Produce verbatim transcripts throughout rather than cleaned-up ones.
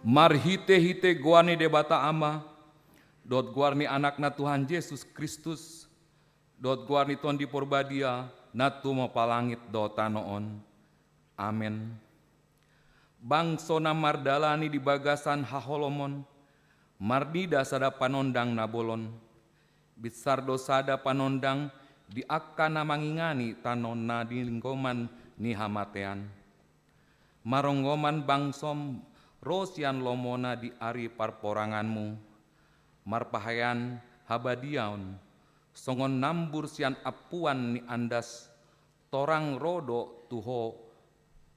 Marhite-hite goar ni Debata Ama, dohot goar ni Anakna Tuhan Jesus Kristus, dohot goar ni Tondi Porbadia, na tumompa langit dohot tano on. Amen. Bangso na mardalani di bagasan haholomon, marnida sada panondang na bolon, binsar do sada panondang di angka na mangingani tano na di linggoman ni hamatean. Maronggoman bangsom ro sian lomona di ari parporanganmu, marpahean habadiaon, songon nambur sian ampuan ni andas, torang ro do tu ho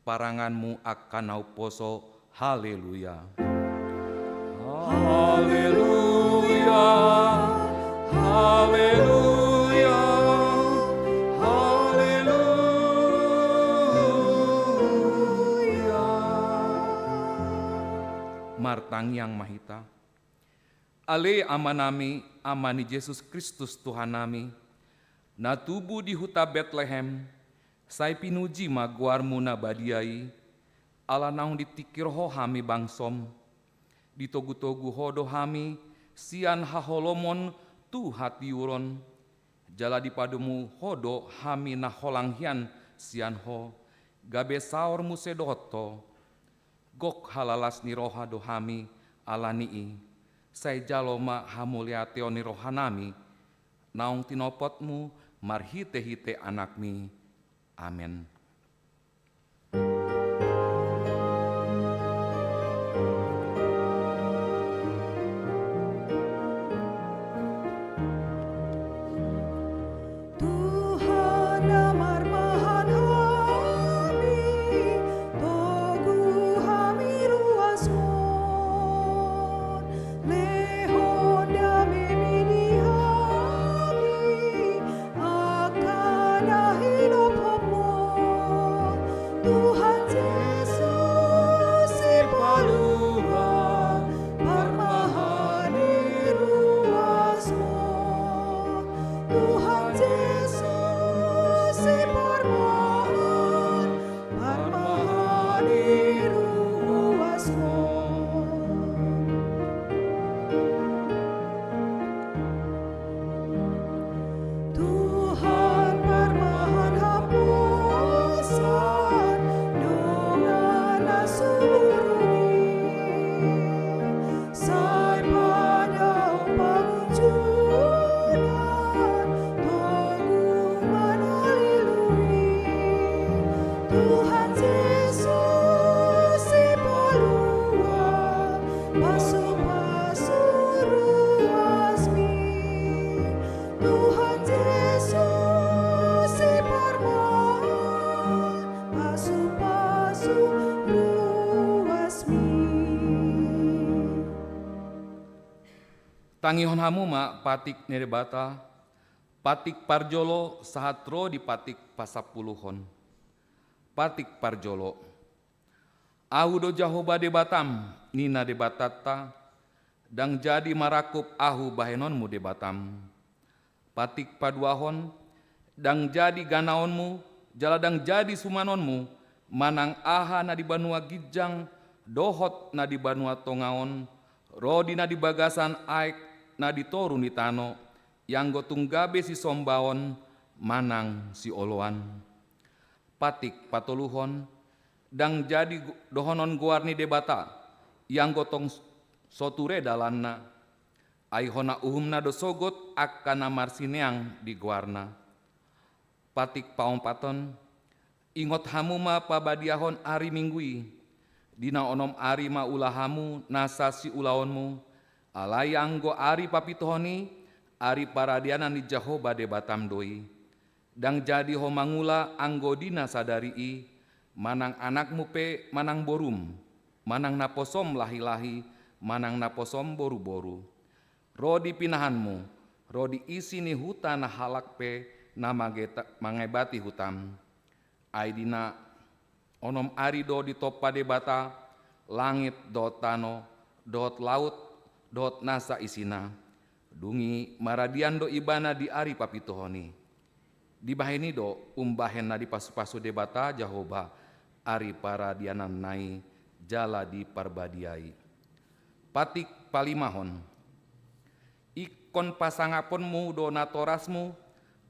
paranganmu angka na umposo. Haleluya. Haleluya. Haleluya. Haleluya. Martangiang ma hita. Ale Amanami, Ama ni Jesus Kristus Tuhannami, na tubu di huta Betlehem, sai pinuji ma goarmu na badia i, ala naung ditingkir ho hami bangsom. Ditogu-togu ho do hami sian haholomon tu hatiuron, jala dipadomu ho do hami na holang hian sian ho, gabe saor muse dohot ho. Gok halalas ni roha do hami ala ni i, sai jalo ma hamauliateon ni rohanami, naung tinopotmu marhite-hite Anakmi. Amen. Tuhan na marmahan hami, togu hami ruasmon, lehon damemi di hami, angka na hidophonmon. Tuhan Jesus Sipalua, parmahan i ruasmon. Tuhan Jesus Siparmahan, parmahan i ruasmon. Tuhan parmahan haposan dongan na sumurung i, sai padaon pangunjunan, togu mangalului. Tuhan Jesus Sipalua, pasu-pasu ruasmi. Tuhan Jesus Siparmahan, pasu-pasu ruasmi. Tangihon hamu ma patik ni Debata, patik parjolo sahat ro di patik pasampuluhon. Patik parjolo. Ahu do Jahowa Debatam, ninna Debatanta, ndang jadi marangkup Ahu bahenonmu Debatam. Patik paduahon, ndang jadi ganaonmu, jala ndang jadi sumanonmu, manang aha na di banua ginjang dohot na di banua tonga on, ro di na di bagasan aek na di toru ni tano, ianggo tung gabe sisombaon manang sioloan. Patik patoluhon, ndang jadi go-, dohonon goar ni Debata, ianggo tong s-, so ture dalanna. Ai hona uhumna do sogot angka na marsineang di goarna. Patik paompathon, ingot hamu ma pabadiahon ari Minggu i, di na onom ari ma ula hamu nasa siulaonmu, alai anggo ari papituhon i, ari paradianan ni Jahowa Debatam do i. Ndang jadi ho mangula anggo di na sadari i, manang anakmu pe manang borum, manang naposom lahi-lahi, manang naposom boru-boru. Ro di pinahanmu, ro di isi ni huta na halak pe na mageta-, mangebati hutam. Ai di na onom ari do ditompa Debata langit dohot tano, dohot laut, dohot nasa isina. Dung i maradian do Ibana di ari papituhon i. Dibahen i do umbahen na dipasu-pasu Debata Jahowa ari paradiananna i jala diparbadiai. Patik palimahon. Ingkon pasangaponmu do natorasmu,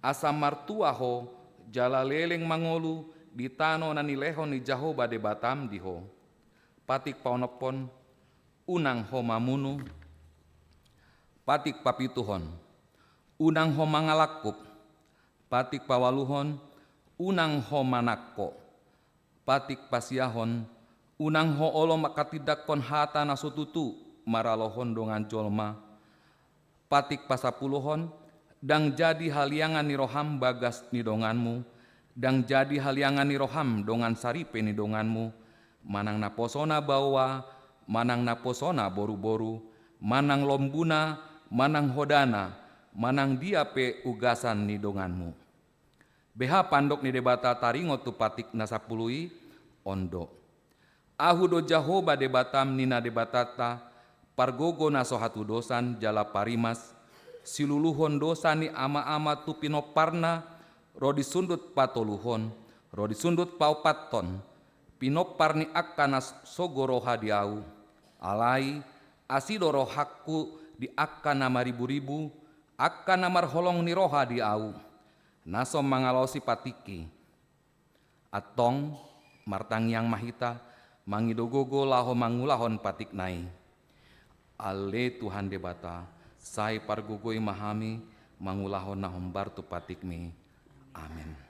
asa martua ho, jala leleng mangolu di tano na nilehon ni Jahowa Debatam di ho. Patik paonomhon. Unang ho mamunu. Patik papituhon. Unang ho mangalangkup. Patik paualuhon. Unang ho manangko. Patik pasiahon. Unang ho olo manghatindanghon hata na so tutu maralohon dongan jolma. Patik pasampuluhon. Ndang jadi haliangan ni roham bagas ni donganmu, ndang jadi haliangan ni roham dongan saripe ni donganmu, manang naposona baoa, manang naposona boruboru, manang lombuna, manang hodana, manang dia pe ugasan ni donganmu. Beha pandok ni Debata taringot tu patik na sampulu i? On do. Ahu do Jahowa Debatam, ninna Debatanta, pargogo na so hatudosan jala parimas, siluluhon dosa ni amaama tu pinomparna, ro di sundut patoluhon, ro di sundut paopathon, pinompar ni angka na sogo roha di ahu. Alai, asi do rohangku di angka na mariburibu, angka na marholong ni roha di ahu, na so mangalaosi patikki. Antong, martangiang ma hita, mangido gogo laho mangulahon patikna i. Ale Tuhan Debata, sai pargogoi ma hami mangulahon na hombar tu patikmi. Amen.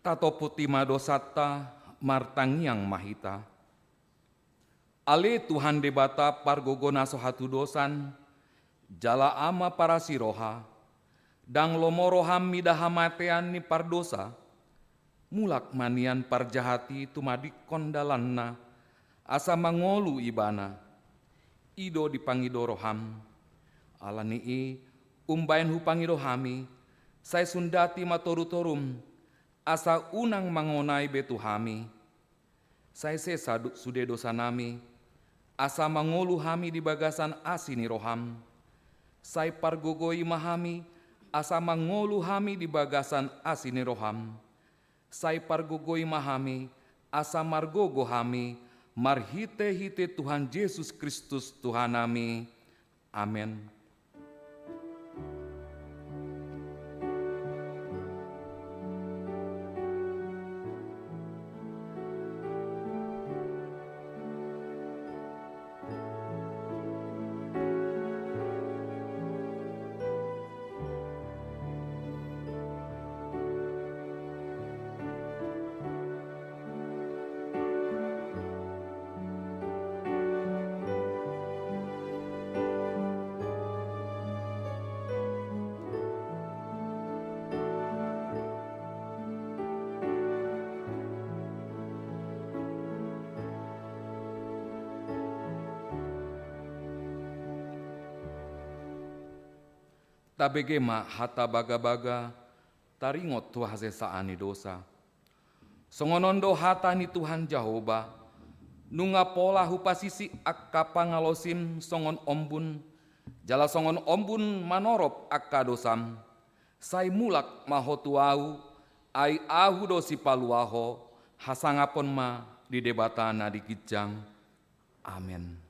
Tatoputi ma dosanta, martangiang ma hita. Ale Tuhan Debata pargogo na so hatudosan, jala Ama parasi roha, ndang lomo roham mida hamatean ni pardosa, mulak ma nian parjahat i tumadingkon dalanna, asa mangolu ibana. I do dipangido roham. Ala ni i, umbahen hupangido hami, sai sundati ma torutorum, asa unang mangonai be tu hami. Sai sesa do-, sude dosanami, asa mangolu hami di bagasan asi ni roham. Sai pargogoi ma hami, asa mangolu hami di bagasan asi ni roham. Sai pargogoi ma hami, asa margogo hami, marhitehite Tuhan Jesus Kristus Tuhanami. Amen. Tabege ma hata bagabaga, taringot tu hasesaan ni dosa. Songon on do hata ni Tuhan Jahowa: Nunga pola hupasisi angka pangalosim songon ombun, jala songon ombun manorop angka dosam. Sai mulak ma ho tu Ahu, ai Ahu do Sipaluah ho. Hasangapon ma di Debata na di ginjang. Amen.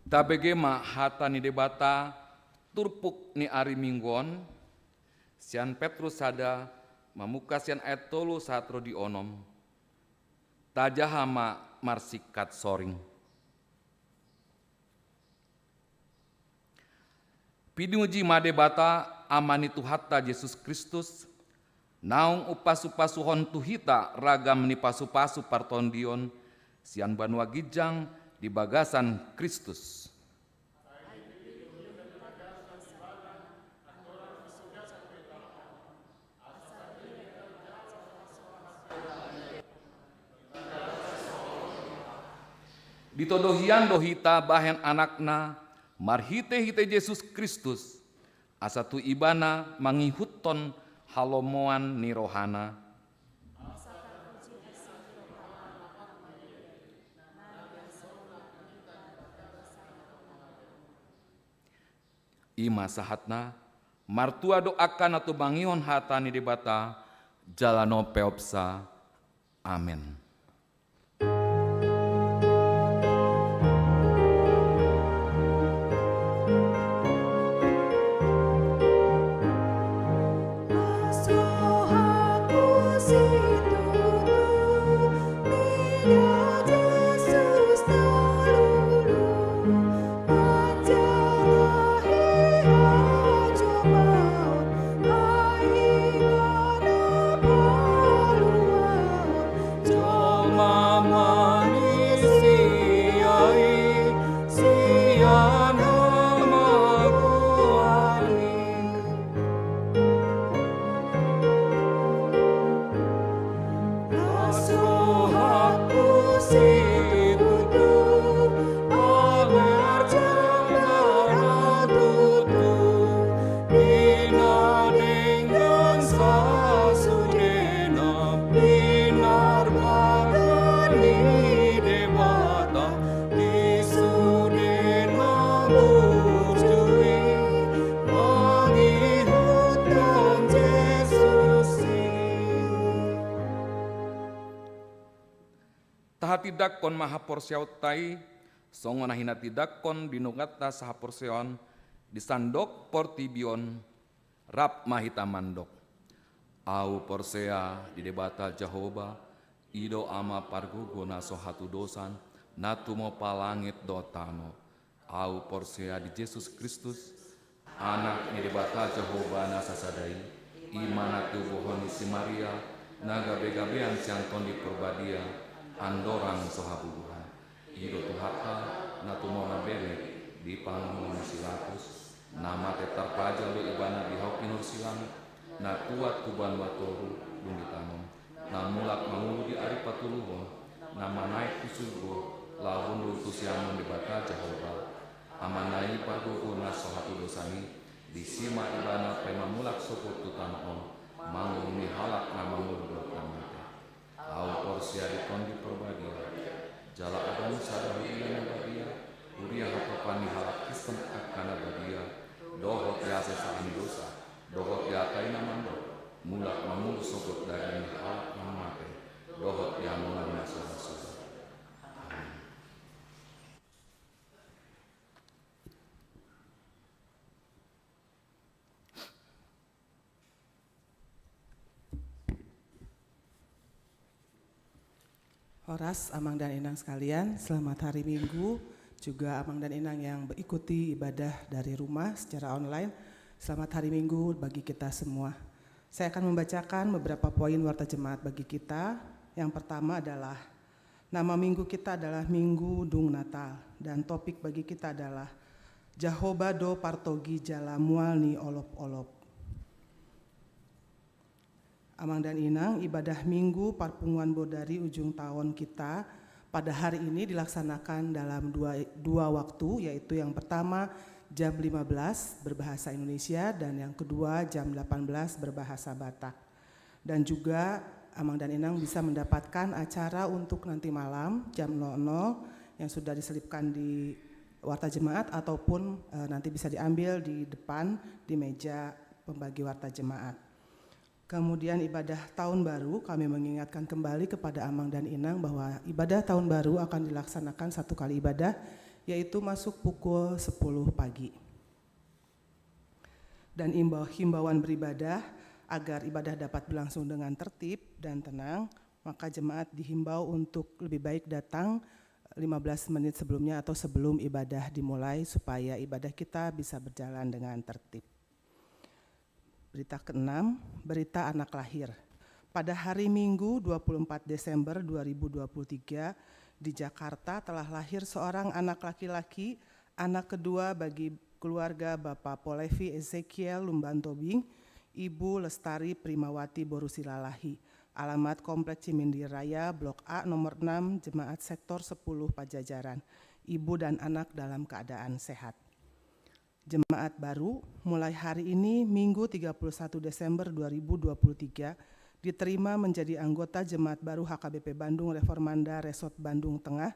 Tabege ma hata ni Debata, turpuk ni ari Minggu on, sian Petrus sada, mamungka sian ayat tolu sahat ro di onom. Tajaha ma marsingkat soring. Pinuji ma Debata, Ama ni Tuhanta Jesus Kristus, naung umpasupasuhon tu hita ragam ni pasupasu partondion sian banua ginjang di bagasan Kristus. Ditodo hian do hita bahen Anakna marhitehite Jesus Kristus, asa tu Ibana mangihuthon halomoan ni rohana. I ma sahatna. Martua do angka na tumangihon hata ni Debata jala na umpeopsa. Amen. Tahatindangkon ma haporseaonta i, songon na hinatindangkon di nuganta sahaporseaon di sandok portibi on. Rap ma hita mandok. Ahu porsea di Debata Jahowa, i do Ama pargogo na so hatudosan, na tumompa langit dohot tano. Ahu porsea di Jesus Kristus, Anak ni Debata Jahowa na sasada i, i ma na tubuhon ni si Maria, na gabegabean sian Tondi Parbadia, andorang so habubuhan. I do Tuhanta, na tumona bere di pangomoan ni si Pilatus, na mate tarpajal do Ibana di hau pinursilang, na tuat tu banua toru dung ditanom, na mulak mangolu di ari patoluhon, na manaek tu surgo, laho hundul tu siamun ni Debata Jahowa, Amana i pargogo na so hatudosan i, disi ma Ibana paima mulak sogot tu tano on, manguhumi halak na mangolu dohot na mate. Ahu porsea di Tondi Parbadia, jala adong sada huria na badia, huria hatopan ni halak Kristen angka na badia, dohot di hasesa Horas, Amang dan Inang sekalian, selamat hari Minggu. Juga Amang dan Inang yang mengikuti ibadah dari rumah secara online, selamat hari Minggu bagi kita semua. Saya akan membacakan beberapa poin warta jemaat bagi kita. Yang pertama adalah, nama minggu kita adalah Minggu Dung Natal, dan topik bagi kita adalah Jahowa do partogi jala mual ni olopolop. Amang dan Inang, ibadah Minggu Parpunguan Bodari ujung tahun kita pada hari ini dilaksanakan dalam dua, dua waktu, yaitu yang pertama jam lima belas berbahasa Indonesia dan yang kedua jam delapan belas berbahasa Batak. Dan juga Amang dan Inang bisa mendapatkan acara untuk nanti malam jam nol nol yang sudah diselipkan di warta jemaat ataupun, eh, nanti bisa diambil di depan di meja pembagi warta jemaat. Kemudian ibadah tahun baru, kami mengingatkan kembali kepada Amang dan Inang bahwa ibadah tahun baru akan dilaksanakan satu kali ibadah, yaitu masuk pukul sepuluh pagi. Dan imbau-, himbauan beribadah, agar ibadah dapat berlangsung dengan tertib dan tenang, maka jemaat dihimbau untuk lebih baik datang lima belas menit sebelumnya atau sebelum ibadah dimulai, supaya ibadah kita bisa berjalan dengan tertib. Berita keenam, berita anak lahir. Pada hari Minggu dua puluh empat Desember dua ribu dua puluh tiga, di Jakarta telah lahir seorang anak laki-laki, anak kedua bagi keluarga Bapak Polevi Ezekiel Lumbantobing, Ibu Lestari Primawati Borusilalahi. Alamat Komplek Cimindi Raya, Blok A, nomor enam, Jemaat Sektor sepuluh Pajajaran. Ibu dan anak dalam keadaan sehat. Jemaat baru, mulai hari ini, Minggu tiga puluh satu Desember dua ribu dua puluh tiga, diterima menjadi anggota jemaat baru H K B P Bandung Reformanda Resort Bandung Tengah,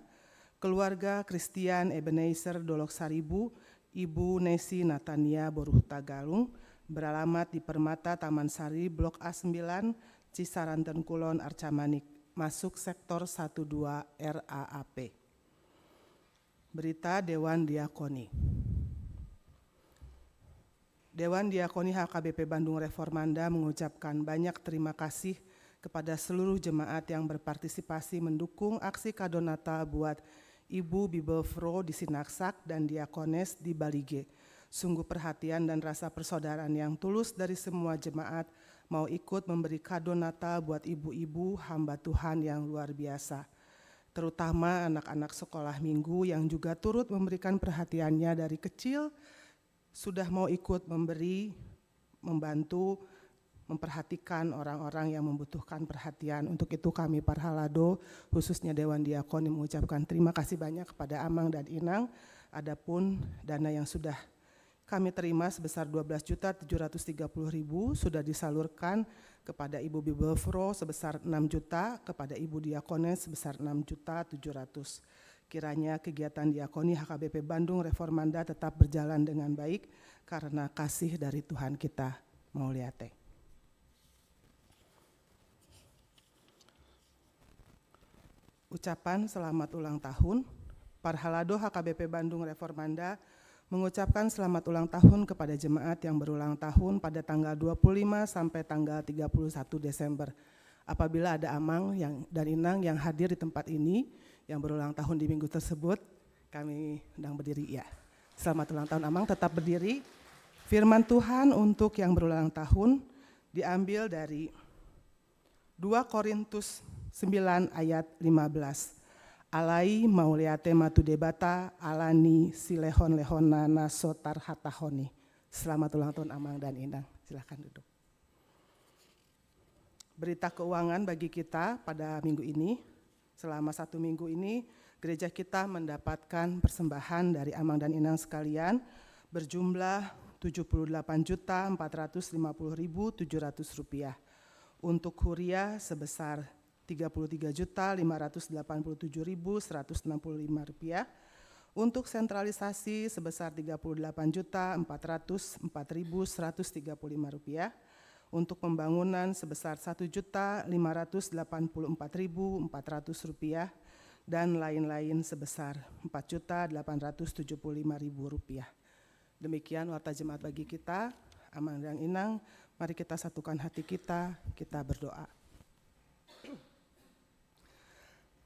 keluarga Christian Ebenezer Dolok Saribu, Ibu Nesi Natania Boruhutagalung, beralamat di Permata Taman Sari, Blok A sembilan, Cisaranten Kulon, Arca Manik, masuk sektor satu dua R A A P. Berita Dewan Diakoni. Dewan Diakoni H K B P Bandung Reformanda mengucapkan banyak terima kasih kepada seluruh jemaat yang berpartisipasi mendukung aksi kado Natal buat Ibu Bibelvrouw di Sinaksak dan Diakones di Balige. Sungguh perhatian dan rasa persaudaraan yang tulus dari semua jemaat mau ikut memberi kado Natal buat ibu-ibu hamba Tuhan yang luar biasa. Terutama anak-anak sekolah minggu yang juga turut memberikan perhatiannya dari kecil, sudah mau ikut memberi, membantu, memperhatikan orang-orang yang membutuhkan perhatian. Untuk itu kami Parhalado, khususnya Dewan Diakoni, mengucapkan terima kasih banyak kepada Amang dan Inang. Adapun dana yang sudah kami terima sebesar dua belas juta tujuh ratus tiga puluh ribu sudah disalurkan kepada Ibu Bibelvrouw sebesar enam juta, kepada Ibu Diakones sebesar enam juta tujuh ratus. Kiranya kegiatan diakoni H K B P Bandung Reformanda tetap berjalan dengan baik karena kasih dari Tuhan kita. Mauliate. Ucapan selamat ulang tahun. Parhalado H K B P Bandung Reformanda mengucapkan selamat ulang tahun kepada jemaat yang berulang tahun pada tanggal dua puluh lima sampai tanggal tiga puluh satu Desember. Apabila ada amang yang, dan inang yang hadir di tempat ini, yang berulang tahun di minggu tersebut, kami undang berdiri, ya. Selamat ulang tahun, Amang, tetap berdiri. Firman Tuhan untuk yang berulang tahun diambil dari dua Korintus sembilan ayat lima belas. Alai mauliate ma tu Debata, ala ni silehon-lehonna na so tarhatahon i. Selamat ulang tahun, Amang dan Inang. Silakan duduk. Berita keuangan bagi kita pada minggu ini. Selama satu minggu ini, gereja kita mendapatkan persembahan dari Amang dan Inang sekalian berjumlah tujuh puluh delapan juta empat ratus lima puluh ribu tujuh ratus rupiah. Untuk huria sebesar tiga puluh tiga juta lima ratus delapan puluh tujuh ribu seratus enam puluh lima rupiah. Untuk sentralisasi sebesar tiga puluh delapan juta empat ratus empat ribu seratus tiga puluh lima rupiah. Untuk pembangunan sebesar satu juta lima ratus delapan puluh empat ribu empat ratus rupiah. Dan lain-lain sebesar empat juta delapan ratus tujuh puluh lima ribu rupiah. Demikian warta jemaat bagi kita, Amang dan Inang, mari kita satukan hati kita, kita berdoa.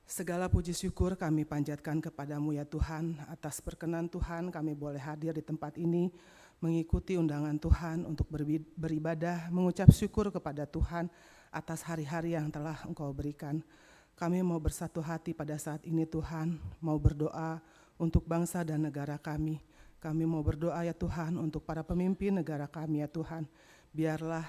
Segala puji syukur kami panjatkan kepada-Mu, ya Tuhan, atas perkenan Tuhan kami boleh hadir di tempat ini, mengikuti undangan Tuhan untuk berbi-, beribadah, mengucap syukur kepada Tuhan atas hari-hari yang telah Engkau berikan. Kami mau bersatu hati pada saat ini, Tuhan, mau berdoa untuk bangsa dan negara kami. Kami mau berdoa, ya Tuhan, untuk para pemimpin negara kami, ya Tuhan. Biarlah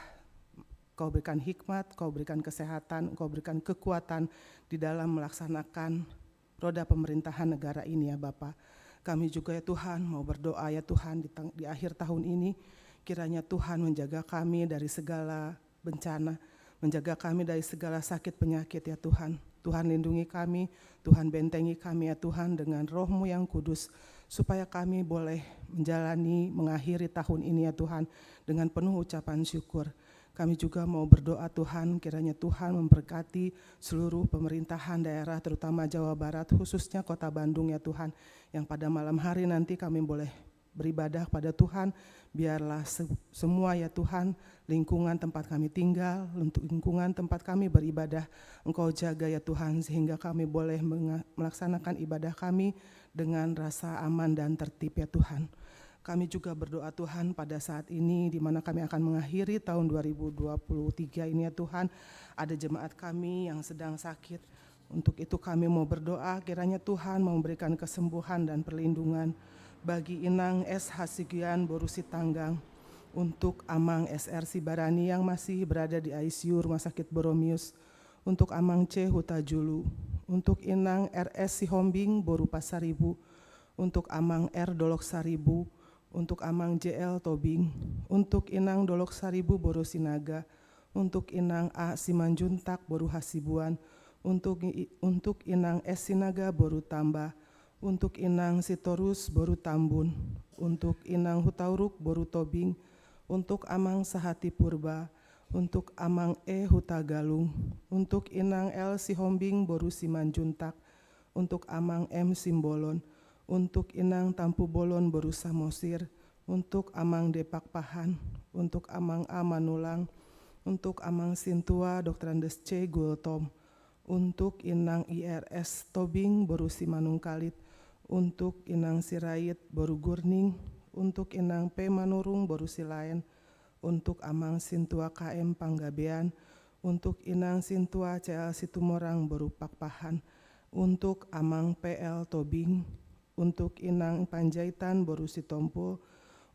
Kau berikan hikmat, Kau berikan kesehatan, Kau berikan kekuatan di dalam melaksanakan roda pemerintahan negara ini, ya Bapa. Kami juga, ya Tuhan, mau berdoa, ya Tuhan, di tang-, di akhir tahun ini, kiranya Tuhan menjaga kami dari segala bencana, menjaga kami dari segala sakit penyakit, ya Tuhan. Tuhan, lindungi kami, Tuhan, bentengi kami, ya Tuhan, dengan Roh-Mu yang kudus, supaya kami boleh menjalani, mengakhiri tahun ini, ya Tuhan, dengan penuh ucapan syukur. Kami juga mau berdoa, Tuhan, kiranya Tuhan memberkati seluruh pemerintahan daerah, terutama Jawa Barat, khususnya Kota Bandung, ya Tuhan, yang pada malam hari nanti kami boleh beribadah kepada Tuhan. Biarlah se-, semua, ya Tuhan, lingkungan tempat kami tinggal, untuk lingkungan tempat kami beribadah, Engkau jaga, ya Tuhan, sehingga kami boleh menga-, melaksanakan ibadah kami dengan rasa aman dan tertib, ya Tuhan. Kami juga berdoa, Tuhan, pada saat ini, di mana kami akan mengakhiri tahun dua ribu dua puluh tiga ini, ya Tuhan, ada jemaat kami yang sedang sakit. Untuk itu kami mau berdoa, kiranya Tuhan memberikan kesembuhan dan perlindungan bagi Inang S Hasigian boru Sitanggang, untuk Amang S R Sibarani yang masih berada di I C U Rumah Sakit Boromius, untuk Amang C Hutajulu, untuk Inang R S Sihombing boru Pasaribu, untuk Amang R Dolok Saribu, untuk Amang J L Tobing, untuk Inang Dolok Saribu boru Sinaga, untuk Inang A Simanjuntak boru Hasibuan, untuk i-, untuk Inang S Sinaga boru Tamba, untuk Inang Sitorus boru Tambun, untuk Inang Hutauruk boru Tobing, untuk Amang Sahati Purba, untuk Amang E Hutagalung, untuk Inang L Sihombing boru Simanjuntak, untuk Amang M Simbolon, untuk Inang Tampubolon boru Samosir, untuk Amang D Pakpahan, untuk Amang A Manulang, untuk Amang Sintua Doktor Andes C Gultom, untuk Inang I R S Tobing boru Simanungkalit, untuk Inang Sirait boru Gurning, untuk Inang P Manurung boru Silaen, untuk Amang Sintua K M Panggabean, untuk Inang Sintua C L Situmorang boru Pakpahan, untuk Amang P L Tobing, untuk Inang Panjaitan boru Sitompo,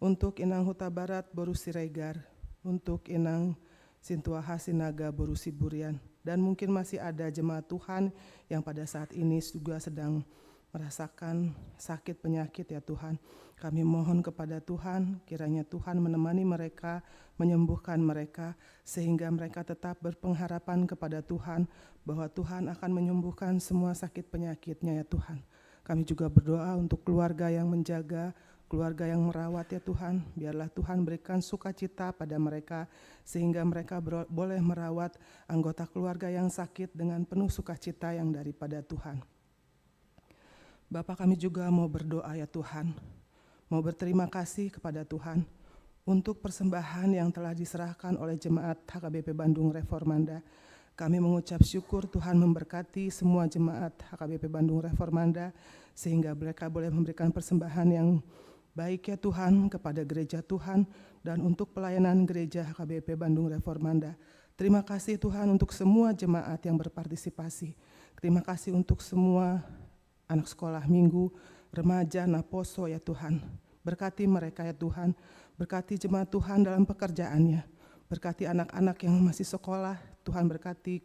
untuk Inang Hutabarat boru Siregar, untuk Inang Sintua Hasinaga boru Siburian. Dan mungkin masih ada jemaat Tuhan yang pada saat ini juga sedang merasakan sakit penyakit, ya Tuhan. Kami mohon kepada Tuhan, kiranya Tuhan menemani mereka, menyembuhkan mereka, sehingga mereka tetap berpengharapan kepada Tuhan, bahwa Tuhan akan menyembuhkan semua sakit penyakitnya, ya Tuhan. Kami juga berdoa untuk keluarga yang menjaga, keluarga yang merawat, ya Tuhan. Biarlah Tuhan berikan sukacita pada mereka, sehingga mereka bero-, boleh merawat anggota keluarga yang sakit dengan penuh sukacita yang daripada Tuhan. Bapa, kami juga mau berdoa, ya Tuhan, mau berterima kasih kepada Tuhan untuk persembahan yang telah diserahkan oleh jemaat H K B P Bandung Reformanda. Kami mengucap syukur Tuhan memberkati semua jemaat H K B P Bandung Reformanda, sehingga mereka boleh memberikan persembahan yang baik, ya Tuhan, kepada gereja Tuhan dan untuk pelayanan gereja H K B P Bandung Reformanda. Terima kasih, Tuhan, untuk semua jemaat yang berpartisipasi. Terima kasih untuk semua anak sekolah minggu, remaja, naposo, ya Tuhan. Berkati mereka, ya Tuhan. Berkati jemaat Tuhan dalam pekerjaannya. Berkati anak-anak yang masih sekolah, Tuhan, berkati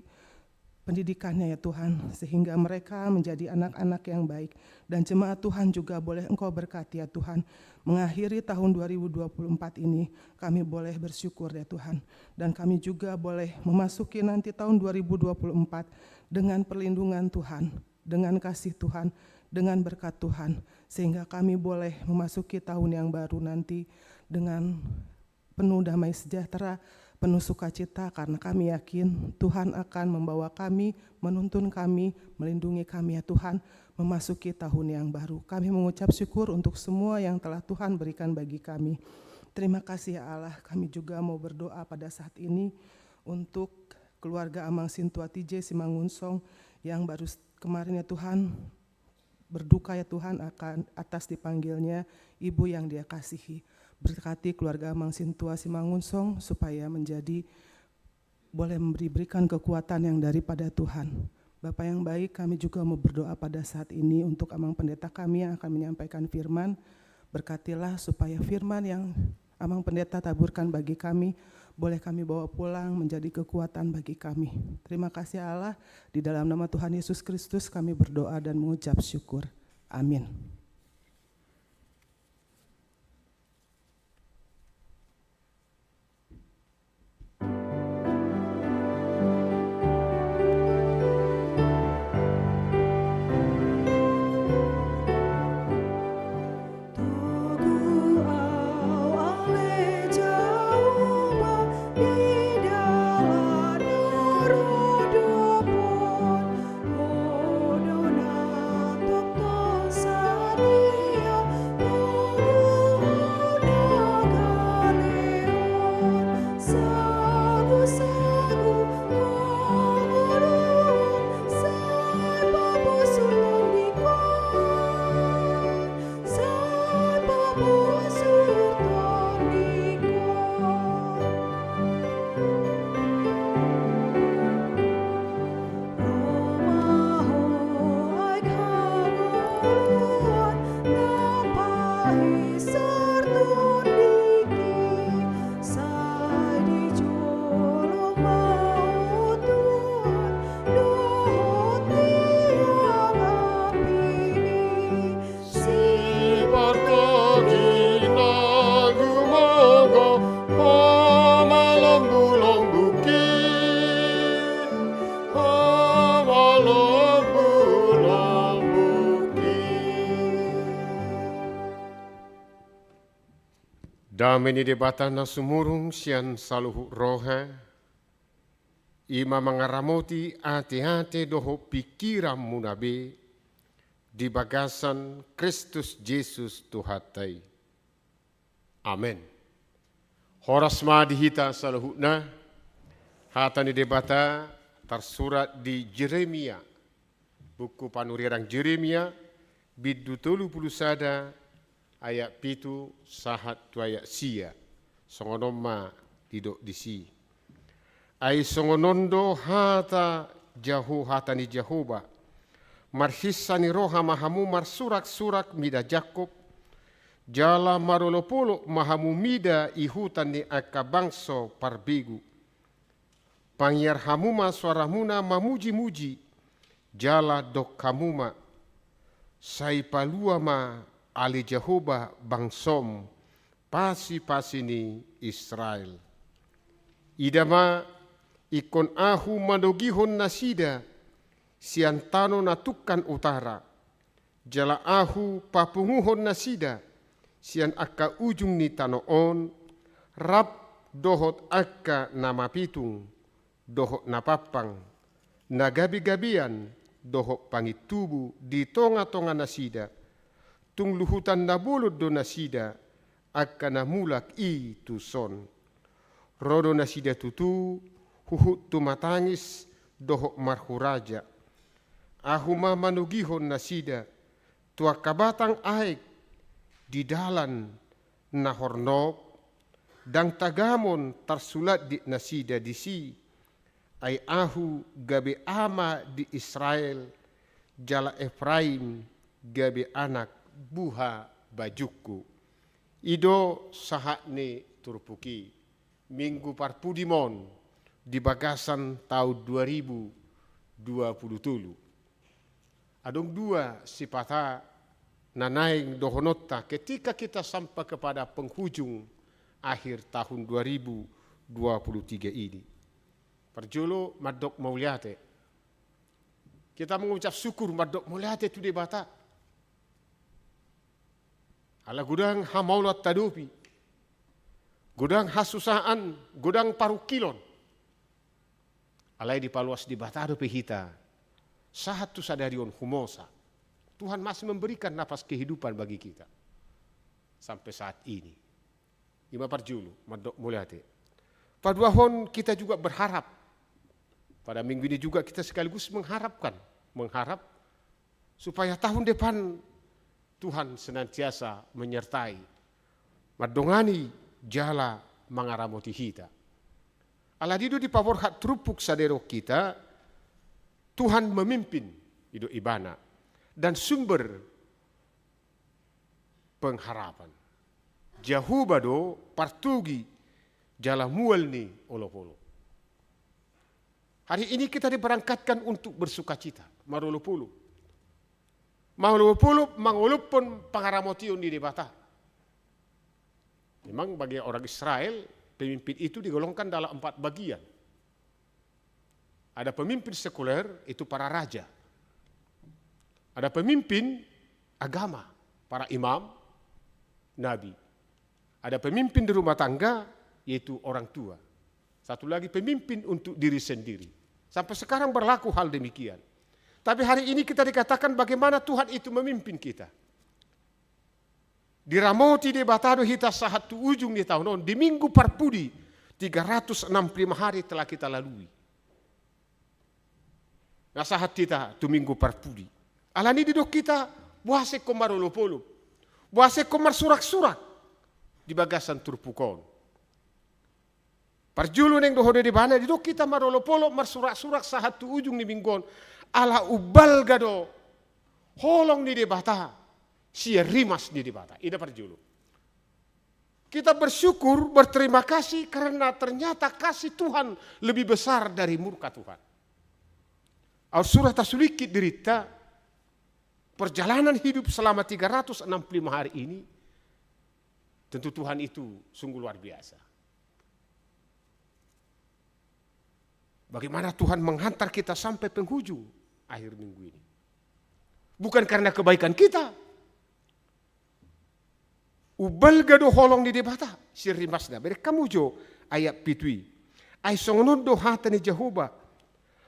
pendidikannya, ya Tuhan, sehingga mereka menjadi anak-anak yang baik. Dan jemaat Tuhan juga boleh Engkau berkati, ya Tuhan, mengakhiri tahun dua ribu dua puluh empat ini. Kami boleh bersyukur, ya Tuhan. Dan kami juga boleh memasuki nanti tahun dua ribu dua puluh empat dengan perlindungan Tuhan, dengan kasih Tuhan, dengan berkat Tuhan, sehingga kami boleh memasuki tahun yang baru nanti dengan penuh damai sejahtera, penuh sukacita, karena kami yakin Tuhan akan membawa kami, menuntun kami, melindungi kami, ya Tuhan, memasuki tahun yang baru. Kami mengucap syukur untuk semua yang telah Tuhan berikan bagi kami. Terima kasih, ya Allah. Kami juga mau berdoa pada saat ini untuk keluarga Amang Sintua T J Simangunsong yang baru s-, kemarin, ya Tuhan, berduka, ya Tuhan, akan atas dipanggilnya ibu yang dia kasihi. Berkati keluarga Amang Sintua Simangunsong supaya menjadi boleh memberi, berikan kekuatan yang daripada Tuhan. Bapa yang baik, kami juga mau berdoa pada saat ini untuk Amang Pendeta kami yang akan menyampaikan firman. Berkatilah supaya firman yang Amang Pendeta taburkan bagi kami, boleh kami bawa pulang menjadi kekuatan bagi kami. Terima kasih Allah, di dalam nama Tuhan Yesus Kristus kami berdoa dan mengucap syukur. Amin. Dame ni Debata na sumurung sian saluhut roha, i ma mangaramoti ateate dohot pingkiranmuna be di bagasan Kristus Jesus Tuhanta i. Amen. Horas ma di hita saluhutna. Hata ni Debata tarsurat di Jeremia, buku panurirang Jeremia, bindu tolu pulu sada, ayat pitu sahat tu ayat sia. Songon on ma didok disi. Ai songon on do hata Jaho-, hata ni Jahowa: Marhinsa ni roha ma hamu marsuraksurak mida Jakob, jala marolopolop ma hamu mida ihutan ni angka bangso parbegu. Pangiar hamu ma soaramuna mamujimuji, jala dok hamu ma: Sai palua ma ale Jahowa bangsom, pasipasi ni Israel. Ida ma, ingkon Ahu manogihon nasida sian tano na tungkan utara, jala Ahu papunguhon nasida sian angka ujung ni tano on, rap dohot angka na mapitung dohot na pampang, na gabegabean dohot pangintubu di tongatonganasida. Tung luhutan na bolon do nasida, angka na mulak i tuson. Ro do nasida tutu huhut tumatangis dohot marhuraja. Ahu ma manogihon nasida tu angka batang aek di dalan na hornop, ndang tagamon tarsulandit nasida disi. Ai Ahu gabe ama di Israel, jala Efraim gabe anak buhabajungku. I do sahat ni turpuk i. Minggu parpudi ma on di bagasan taon dua ribu dua pulu tolu. Adong dua sipata na naeng dohononta ketika kita sampai kepada penghujung akhir tahun dua ribu dua puluh tiga ini. Parjolo, mandok mauliate. Kita mengucap syukur, mandok mauliate tu Debata. Ala godang hamaolon tadopi, godang hasusaan, godang parungkilon. Alai dipaluas Debata dope hita sahat tu sadari on humosa. Tuhan masih memberikan napas kehidupan bagi kita sampai saat ini. I ma parjolo, mandok mauliate. Paduahon, kita juga berharap. Pada minggu ini juga kita sekaligus mengharapkan mengharap supaya tahun depan Tuhan senantiasa menyertai, mandongani jala mangaramoti hita. Alani do dipaborhat turpuk sadari on hita, Tuhan memimpin, i do Ibana, dan sumber pengharapan. Jahowa do partogi jala mual ni olopolop. Hari ini kita diberangkatkan untuk bersukacita, marolopolop. Marolopolop mangolophon pangaramotion ni Debata. Memang bagi orang Israel, pemimpin itu digolongkan dalam empat bagian. Ada pemimpin sekuler, itu para raja. Ada pemimpin agama, para imam, nabi. Ada pemimpin di rumah tangga, yaitu orang tua. Satu lagi, pemimpin untuk diri sendiri. Sampai sekarang berlaku hal demikian. Tapi hari ini kita dikatakan bagaimana Tuhan itu memimpin kita. Diramoti Debata do hita sahat tu ujung ni taon on, di Minggu Parpudi, tiga ratus enam puluh lima hari telah kita lalui. Nga sahat hita tu Minggu Parpudi. Alani i didok hita, boasa ingkon marolopolop? Boasa ingkon marsuraksurak di bagasan turpuk on? Parjolo naeng dohonon ni Debata, didok hita marolopolop, marsuraksurak sahat tu ujung ni minggu on. Ala umbalga do holong ni Debata sian rimas ni Debata. I na parjolo. Kita bersyukur, berterima kasih karena ternyata kasih Tuhan lebih besar dari murka Tuhan. Aut sura tasulingkit dirinta, perjalanan hidup selama tiga ratus enam puluh lima hari ini, tentu Tuhan itu sungguh luar biasa. Bagaimana Tuhan menghantar kita sampai penghujung akhir minggu ini. Bukan karena kebaikan kita. Umbalga do holong ni Debata sian rimasna. Bereng hamu jo ayat pitu i. Ai songon on do hata ni Jahowa: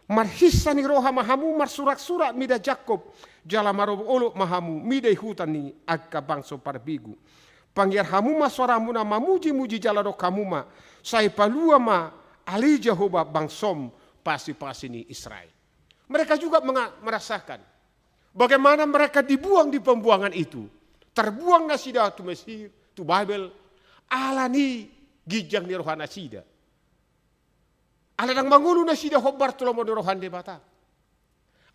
Marhinsa ni roha ma hamu marsuraksurak mida Jakkob, jala marolopolop ma hamu mida ihutan ni angka bangso parbegu. Pangiar hamu ma soaramuna mamujimuji jala dok hamu ma: Sai palua ma ale Jahowa bangsom, pasipasi ni Israel. Mereka juga menga-, merasakan bagaimana mereka dibuang di pembuangan itu. Terbuang nasida tu Mesir, tu Babel, alani ginjang ni roha nasida. Ala ndang mangolu nasida hombar tu lomo ni roha ni Debata.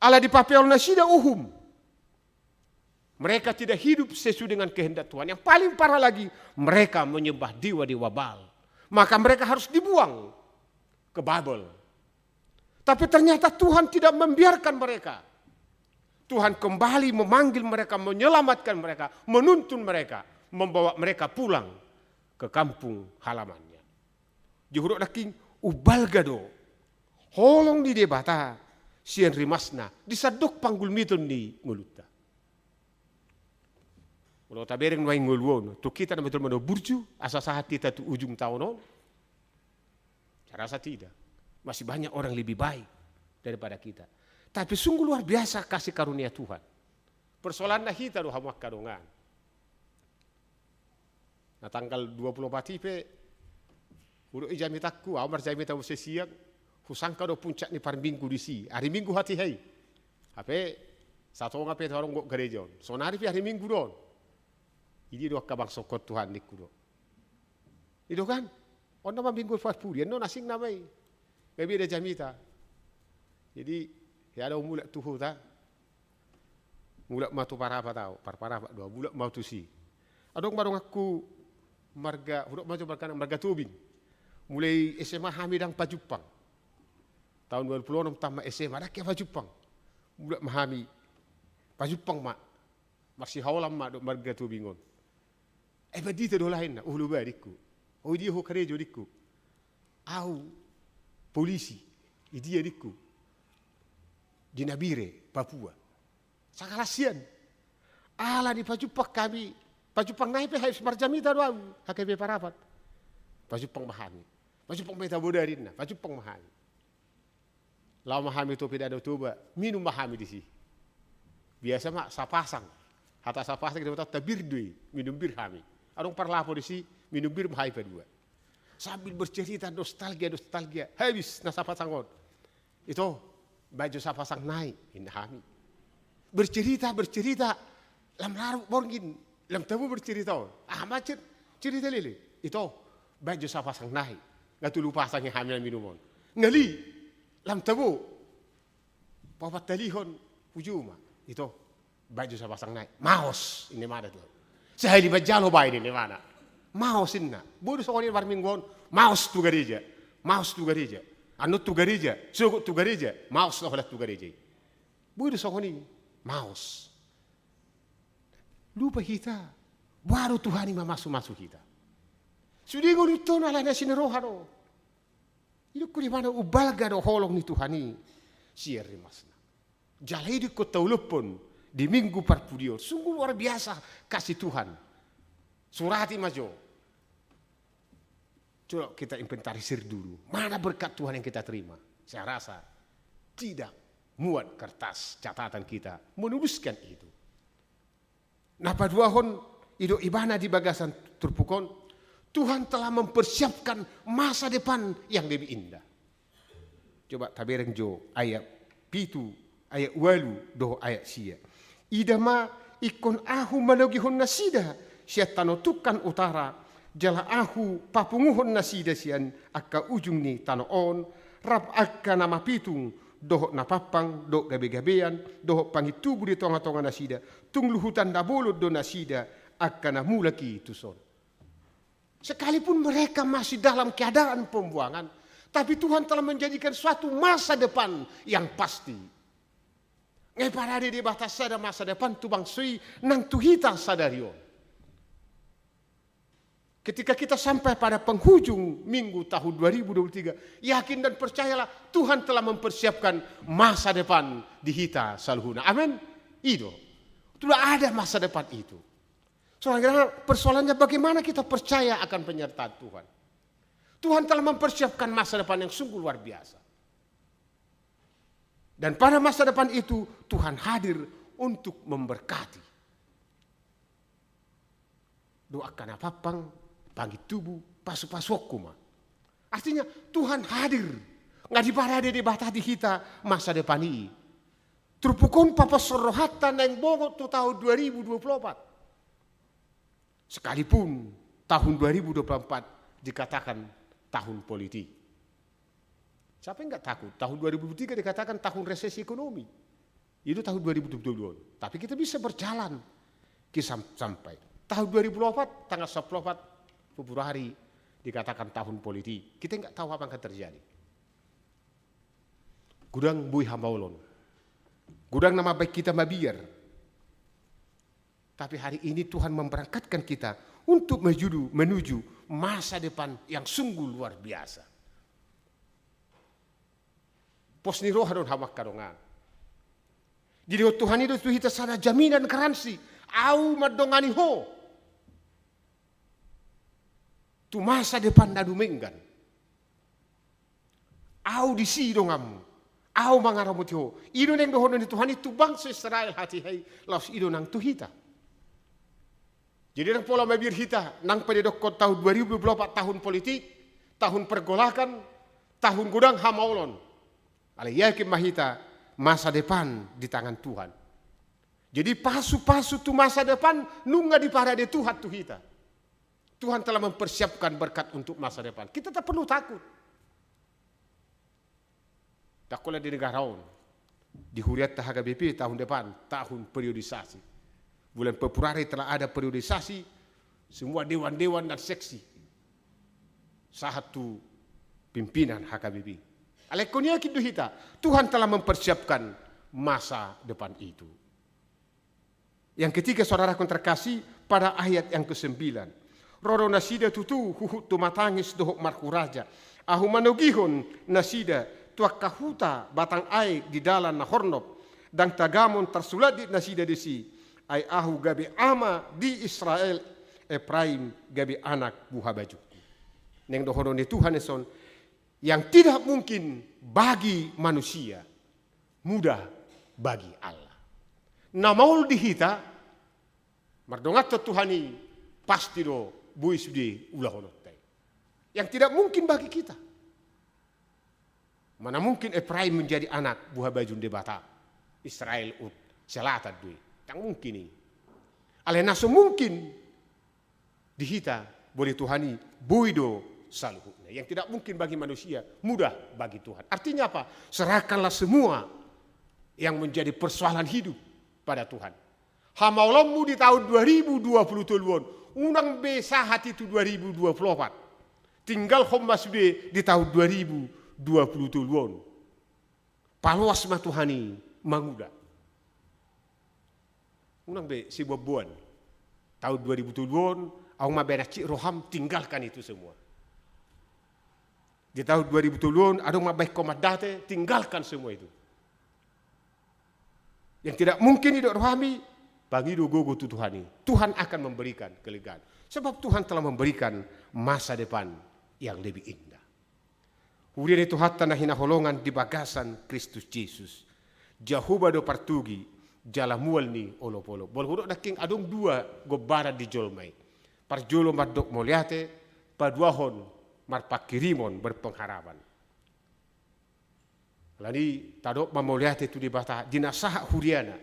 Ala dipapeol nasida uhum. Mereka tidak hidup sesuai dengan kehendak Tuhan. Yang paling parah lagi, mereka menyembah dewa-dewa Baal. Maka mereka harus dibuang ke Babel. Tapi ternyata Tuhan tidak membiarkan mereka. Tuhan kembali memanggil mereka, menyelamatkan mereka, menuntun mereka, membawa mereka pulang ke kampung halamannya. Jadi hudok nangkin, umbalga do holong ni Debata sian rimasna di sandok panggulmiton ni ngolunta. Molo tabereng nuaeng ngolu on, tung hita nama jolma na burju, asa sahat hita tu ujung taon on? Saya rasa tidak. Masih banyak orang lebih baik daripada kita. Tapi sungguh luar biasa kasih karunia Tuhan. Persoalanna hita do hamu angka dongan. Na tanggal dua puluh opat i pe, hudok i jamitangku, au marjamita muse sian, husangka do puncak ni parminggu disi, ari Minggu hatiha i. Hape satonga pe taronggo gareja on. Sonari pe ari Minggu do on. Idia do angka bangso on Tuhan ningku do. I do kan? On nama Minggu Parpudi, annon asing nama i. Gabe da jamita. Jadi, hea do mulak tu huta. Mulak ma tu Parapat au, Par-, Parapat do, mulak ma au tusi. Adong ma donganku marga, hudok ma jo marga, marga Tobing. Mulai S M A hami ndang pajumpang. Taon dua puluh onom tamat S M A, ndang hea pajumpang. Mulak ma hami, pajumpang ma. Marsihaolan ma dohot marga Tobing on. Eh, pandita do laenna, olo ba ningku. O, idia ho karejo ningku. Au polisi, idia ningku. Di Nabire, Papua. Sakalas sian. Alani pajumpang hami, pajumpang nai pe habis marjamita do au, H K B Parapat. Pajumpang ma hami. Pajumpang ma hita bodari ninna, pajumpang ma hami. Laho ma hami tu Toba, Danau Toba, minum ma hami disi. Biasa ma sapasang. Hata sapasang di Batak, bir do i, minum bir hami. Adong parlapo disi, minum bir ma hami padua. Sambil bercerita nostalgia, nostalgia. Habis na sapasang on. Ito, Baen jo sapasang nai, ninna hami. Bercerita, bercerita. Lam larut borngin, lam tabo bercerita on. Aha ma cer-, cerita lele. Ito, baen jo sapasang nai. Nga tolu pasang i hami na minum on. Ngali, lam tabo. Paopat talihon, hujuma. Ito, baen jo sapasang nai. Maos, ninna ibana tu. Sahali manjalo baen, ninna ibana. Maos, ninna. Boi do songon i marminggu on. Maos tu gareja. Maos tu gareja. Annon tu gareja. Sogot tu gareja. Maos do holan tu gareja i. Boi do songon i. Maos. Lupa hita. Baru Tuhan i mamasu-masu hita. Sude ngolunta on alana sini roha do. Didok ibana umbalga do holong ni Tuhan i. Sian rimasna. Jala i do ingkon taulaphon di Minggu Parpudi on. Sungguh luar biasa kasih Tuhan. Surati ma jo. Coba kita inventarisir dulu. Mana berkat Tuhan yang kita terima? Saya rasa tidak muat kertas catatan kita menuliskan itu. Na paduahon, didok ibana di bagasan turpuk on, Tuhan telah mempersiapkan masa depan yang lebih indah. Coba tabereng jo ayat pitu, ayat ualu dohot ayat sia. Ida ma, ingkon Ahu manogihon nasida sian tano tungkan utara, jala Ahu papunguhon nasida sian angka ujung ni tano on, rap angka na mapitung dohot na pampang dohot gabe-gabean dohot pangintubu di tonga-tonga nasida. Tung luhutan na bolon do nasida angka na mulak i tuson. Sekalipun mereka masih dalam keadaan pembuangan, tapi Tuhan telah menjanjikan suatu masa depan yang pasti. Nga diparade Debata sada masa depan tu bangso i nang tu hita sadari on. Ketika kita sampai pada penghujung minggu tahun dua ribu dua puluh tiga, yakin dan percayalah, Tuhan telah mempersiapkan masa depan di hita saluhutna. Amin. I do. Sudah ada masa depan itu. Saudara, persoalannya bagaimana kita percaya akan penyertaan Tuhan. Tuhan telah mempersiapkan masa depan yang sungguh luar biasa. Dan pada masa depan itu, Tuhan hadir untuk memberkati. Dohot angka na pampang, pangintubu, pasu-pasuonku ma. Artinya, Tuhan hadir. Nga diparade Debata di hita masa depan i. Turpuk on paposhon rohanta naeng bongot tu tahun dua ribu dua puluh empat. Sekalipun tahun dua ribu dua puluh empat dikatakan tahun politik. Siapa yang nggak takut? Tahun dua ribu dua puluh tiga dikatakan tahun resesi ekonomi. Itu tahun dua ribu dua puluh dua. Tapi kita bisa berjalan. Kisam-, sampai tahun dua ribu dua puluh empat, tanggal sepuluh Februari, dikatakan tahun politik. Kita nggak tahu apa yang akan terjadi. Godang boi hamaolon. Godang na mambahen hita mabiar. Tapi hari ini Tuhan memberangkatkan kita untuk menuju, menuju masa depan yang sungguh luar biasa. Pos ni roha do on, hamu angka dongan. Didok Tuhan i do tu hita sada jaminan, garansi. Ahu mandongani ho tu masa depan na dumenggan. Ahu disi donganmu. Ahu mangaramoti ho. I do naeng dohonon ni Tuhan i tu bangso Israel hatiha i, laos i do nang tu hita. Jadi ndang pola mabiar hita, nang pe didokkon tahun dua ribu dua puluh empat tahun politik, tahun pergolakan, tahun godang hamaolon. Alai yakin ma hita, masa depan di tangan Tuhan. Jadi pasu-pasu tu masa depan nunga diparade Tuhan tu hita. Tuhan telah mempersiapkan berkat untuk masa depan. Kita tak perlu takut. Ndang holan di negara on, di hurianta H K B P tahun depan, tahun periodisasi. Bulan Februari telah ada periodisasi, semua dewan-dewan dan seksi sahat tu pimpinan H K B P. Alai ingkon yakin do hita, Tuhan telah mempersiapkan masa depan itu. Yang ketiga, saudaraku terkasih, pada ayat yang kesembilan. Ro do nasida tutu huhut tumatangis dohot marhuraja. Ahu manogihon nasida tu angka huta batang aek di dalan na hornop. Ndang tagamon tarsulandit nasida disi. Ai ahu gabe ama di Israel, Epraim gabe anak buhabajungku. Naeng dohonon ni Tuhan dison, yang tidak mungkin bagi manusia, mudah bagi Allah. Na maol di hita, mardonganhon Tuhan i, pasti do boi sude ulahononta i. Yang tidak mungkin bagi kita. Mana mungkin Efraim menjadi anak buha baju ni Debata? Israel hut selatan do i. Ndang mungkin i. Alai na so mungkin di hita, boi di Tuhan i, boi do saluhutna. Yang tidak mungkin bagi manusia, mudah bagi Tuhan. Artinya apa? Serahkanlah semua yang menjadi persoalan hidup pada Tuhan. Hamaolonmu di tahun dua ribu dua puluh tolu on, unang be sahat i tu dua ribu dua puluh opat. Tinggalhon ma sude di tahun dua ribu dua puluh tolu on. Paloas ma Tuhan i mangula. Unang be siboanboan. Tahun dua ribu tolu on, adong ma baen hansit roham, tinggalkan itu semua. Di tahun dua ribu tolu on, adong ma baen ho mandate, tinggalkan semua itu. Yang tidak mungkin didok rohami, pangido gogo tu Tuhan i. Tuhan akan memberikan kelegaan. Sebab Tuhan telah memberikan masa depan yang lebih indah. Huria ni Tuhanta na hinaholongan di bagasan Kristus Jesus. Jahowa do partogi, jala mual ni olopolop. Molo hudok nangkin adong dua gombaran di jolma i. Parjolo mandok mauliate, paduahon marpanghirimon, berpengharapan. Alani i tadok ma mauliate tu Debata di na sahat huriana.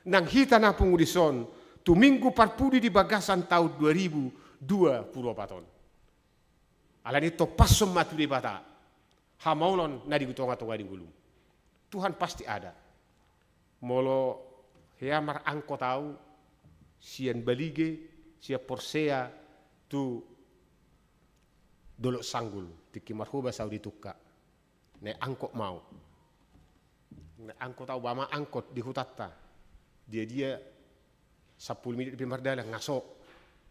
Nang hita na pungu dison, tu Minggu parpudi di bagasan tahun dua ribu dua puluh opat on. Alani i tompashon ma tu Debata hamaolon na di tongatonga ni ngolum. Tuhan pasti ada. Molo hea marangkot ahu sian Balige, sian Porsea tu Dolok Sanggul, tingki marhobas ahu di Tungka. Naek angkot ma ahu. Naek angkot ahu, ba ma angkot di hutanta. Dia-dia sampulu minit dope mardalan, nga so.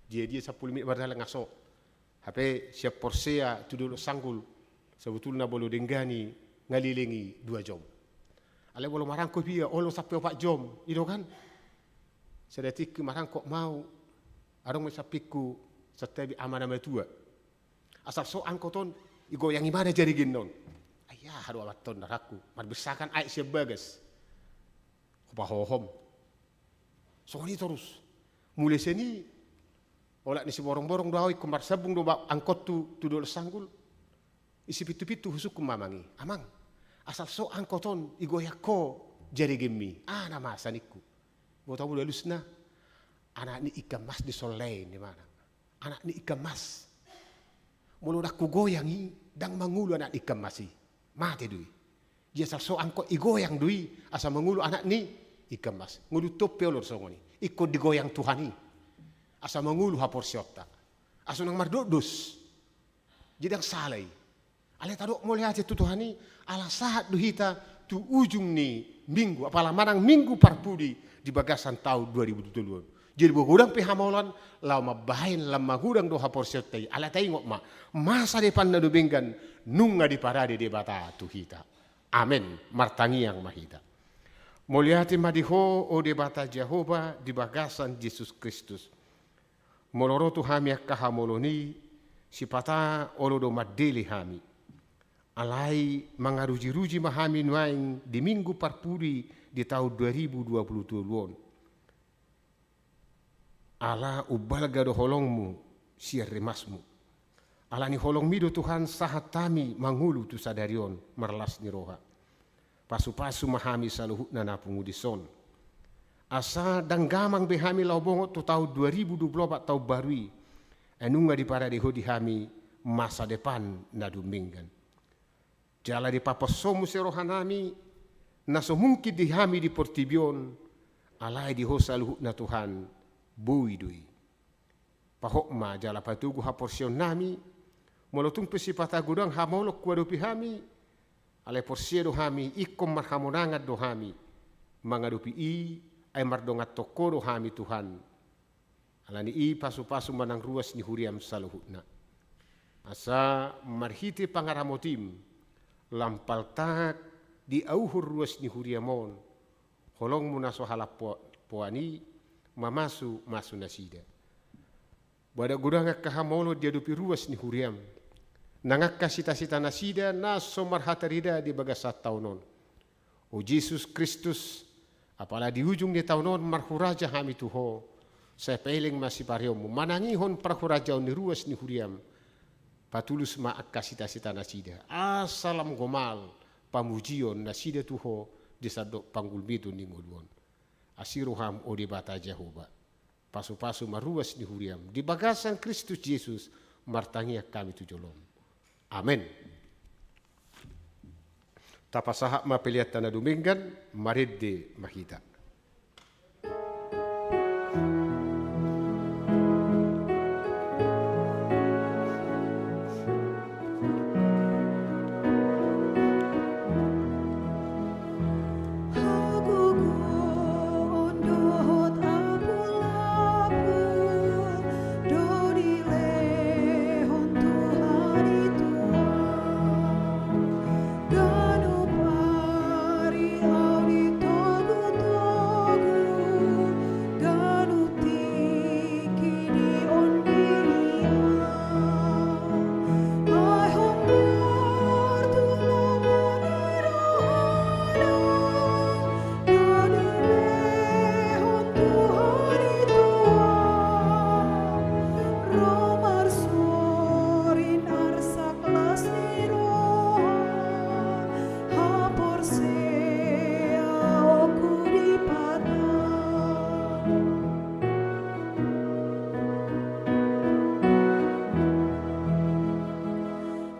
Dia-dia sampulu minit mardalan, nga so. Hape sian Porsea tu Dolok Sanggul, sebetulna molo denggan i nga leleng i dua jom. Alai molo marangkot, ia olo sampe opat jom, i do kan? Sada tingki marangkot ma ahu, adong ma sampingku, santabi ama na matua. Asal so angkot on, igoyang i ma na jaregenna on. Ai aha do amanta on, arahku, marbisakan aek sian bagas. Hupahohom. Songon i torus. Mulai sian i, olat ni Siborongborong do ahu, ingkon marsambung do ba angkot tu, tu Dolok Sanggul. Isi pintu-pintu husungkun ma amang i. Amang, asal so angkot on, igoyang ho jaregenmi. Aha na masa, ningku. Boto hamu do alusna? Anak ni Ikan Mas ni Sollei, ninna. Anak ni Ikan Mas. Molo ndang hugoyang i, ndang mangolu anak ni Ikan Mas i. Mate do i. Jadi asal so angkot, igoyang do i, asa mangolu anak ni Ikan Mas. Ngolu tompa pe olo do songon i. Ingkon digoyang Tuhan i. Asa mangolu haporseaonta. Asa unang mardokdos. Jadi ndang sala i. Alai tadok mauliate tu Tuhan i, ala sahat do hita tu ujung ni minggu, apala manang minggu parpudi di bagasan taon dua ribu dua puluh tolu on. Jadi molo godang pe hamaolon, laho mambahen lam magodang do haporseaonta i, ala taingot ma, masa depan na dumenggan nunga diparade Debata tu hita. Amen. Martangiang ma hita. Mauliate ma di Ho, o Debata Jahowa, di bagasan Jesus Kristus. Molo ro tu hami angka hamaolon i, sipata olo do mandele hami. Alai mangarujiruji ma hami nuaeng di minggu parpudi di taon dua ribu dua puluh tolu on. Ala umbalga do holongmu sian rimasmu. Ala ni holongmi do Tuhan sahat hami mangolu tu sadari on marlas ni roha. Pasupasu ma hami saluhutna na pungu dison. Asa ndang gamang be hami laho bongot tu taon dua ribu dua puluh opat, taon baru i. Ai nunga diparade Ho di hami masa depan na dumenggan. Jala dipaposhonmu muse rohanami, na so mungkin di hami di portibi on, alai di Ho saluhutna Tuhan, boi do i. Pahot ma jala patogu haporseaonnami, molo tung pe sipata godang hamaolon huadopi hami, alai porsea do hami, ingkon marhamonangan do hami mangadopi i, ai mardongan tu Ho do hami Tuhan. Ala ni i pasupasu ma nang ruas ni huriam saluhutna. Asa marhite pangaramotim, lam paltak diauhon ruas ni huriam on, holongmu na so halak po-, poan i, mamasumasu nasida. Boha ndang godang angka hamaolon diadopi ruas ni huriam. Nang angka sitasita nasida na so marhatarida di bagasan taon on. O Jesus Kristus, apala di ujung ni taon on marhuraja hami tu Ho, sai paeleng ma sipareonmu, manangihon parhurajaon ni ruas ni huriam, patulus ma angka sitasita nasida. Asa lam gomal, pamujion nasida tu Ho di sandok panggulmiton ni ngolu on. Asi roham, o Debata Jahowa, pasupasu ma ruas ni huriam di bagasan Kristus Jesus, martangiang hami tu jolom. Amen. Tapasahat ma peleanta na dumenggan, marende ma hita. Hagogoon dohot apulapul do dilehon Tuhan i tu ahu. Ganup ari ahu ditogutogu, ganup tingki dionding i ahu. Ai hombar tu lomo ni rohana, do dilehon Tuhan i tu ahu. Ro marsorin arsak las ni roha, haporseaonku di Debata.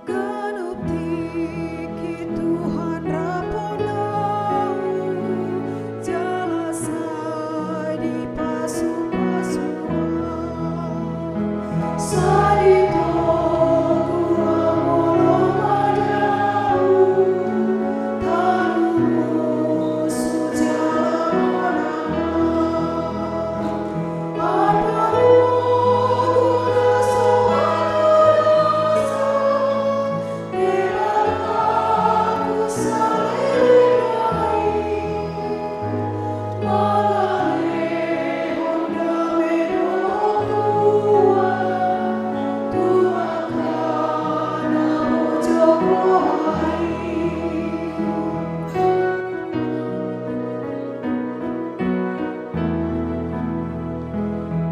Ganup tingki Tuhan rap on ahu, jala sai dipasupasu ahu. Sai ditogu ahu molo madabu, tanu musu jala monang ahu.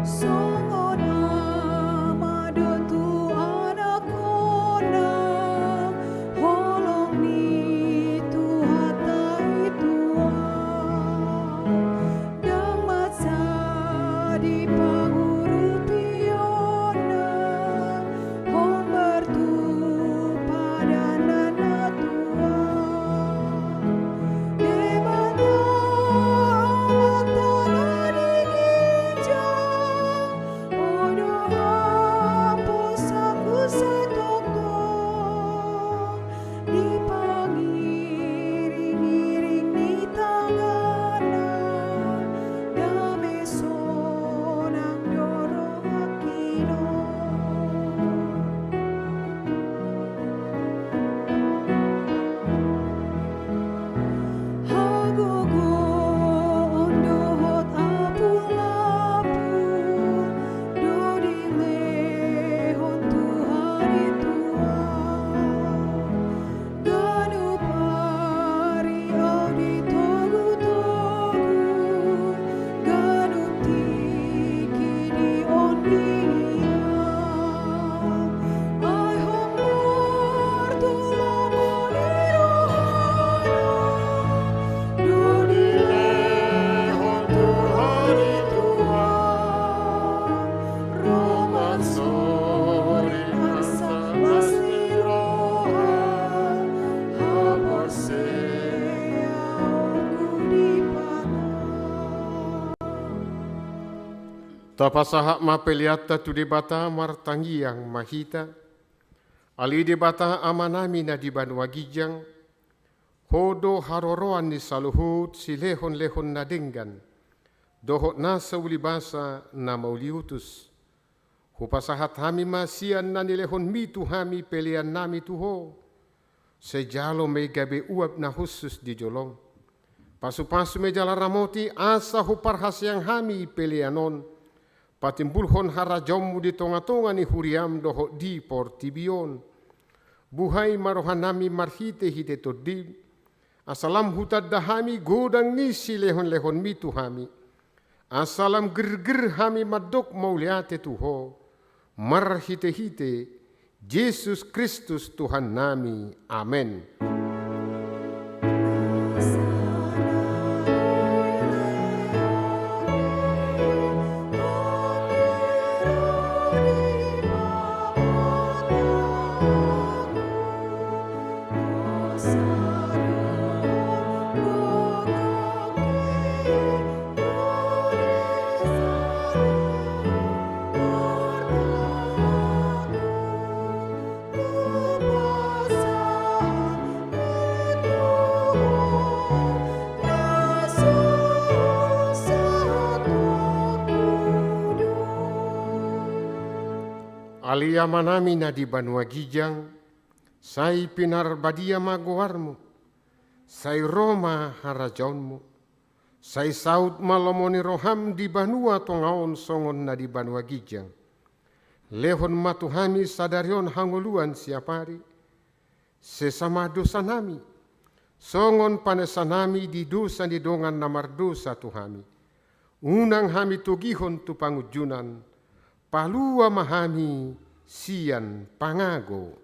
Songon ama do tu anakna, holong ni Tuhanta i tu ahu. Ndang mansai dipangurupionna, hombar tu padan na tua. Debata Amanta na di ginjang, Ho do haposanku sai tongtong. Di pangiringiring ni tanganna, dame sonang do rohangki on. Hagogoon dohot apulapul do dilehon Tuhan i tu ahu. Ganup ari ahu ditogutogu, ganup tingki dionding i ahu. Ai hombar tu lomo ni rohana, do dilehon Tuhan i tu ahu. Ro marsorin arsak las ni roha, haporseaonku di Debata. Tapasahat ma peleanta tu Debata, martangiang ma hita. Ale Debata Amanami na di banua ginjang, Ho do haroroan ni saluhut silehonlehon na denggan dohot nasa ulibasa na mauliutus. Hupasahat hami ma sian na nilehonmi tu hami peleannami tu Ho. Sai jalo ma i gabe uap na hushus di jolom. Pasupasu ma i jala ramoti asa huparhaseang hami pelean on patimbulhon harajaonmu di tongatonga ni huriam dohot di portibi on. Buhai ma rohanami marhitehite Tondim, asa lam hutanda hami godang ni silehonlehonmi tu hami. Asa lam girgir hami mandok mauliate tu Ho, marhitehite Jesus Kristus Tuhannami. Amen. Ale Amanami na di banua ginjang, sai pinarbadia ma goarmu, sai ro ma harajaonmu, sai saut ma lomo ni roham di banua tonga on songon na di banua ginjang. Lehon ma tu hami sadari on hangoluan siapari, sesa ma dosanami, songon panesanami di dosa ni dongan na mardosa tu hami. Unang hami togihon tu pangunjunan, palua ma hami sian pangago.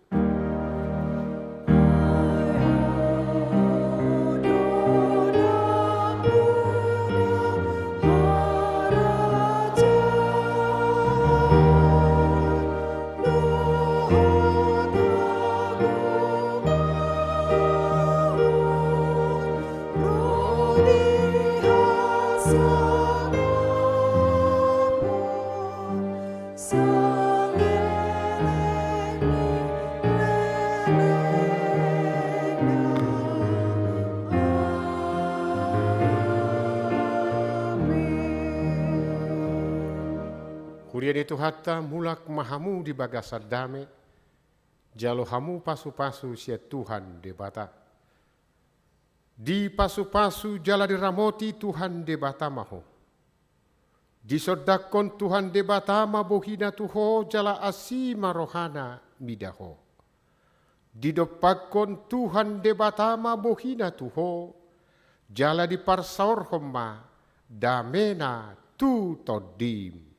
Huria ni Tuhanta, mulak ma hamu di bagasan dame, jalo hamu pasupasu sian Tuhan Debata. Dipasupasu jala diramoti Tuhan Debata ma ho. Disondangkon Tuhan Debata ma bohina tu ho jala asi ma rohana mida ho. Didompakkon Tuhan Debata ma bohina tu ho, jala diparsaorhon ma damena tu tondim.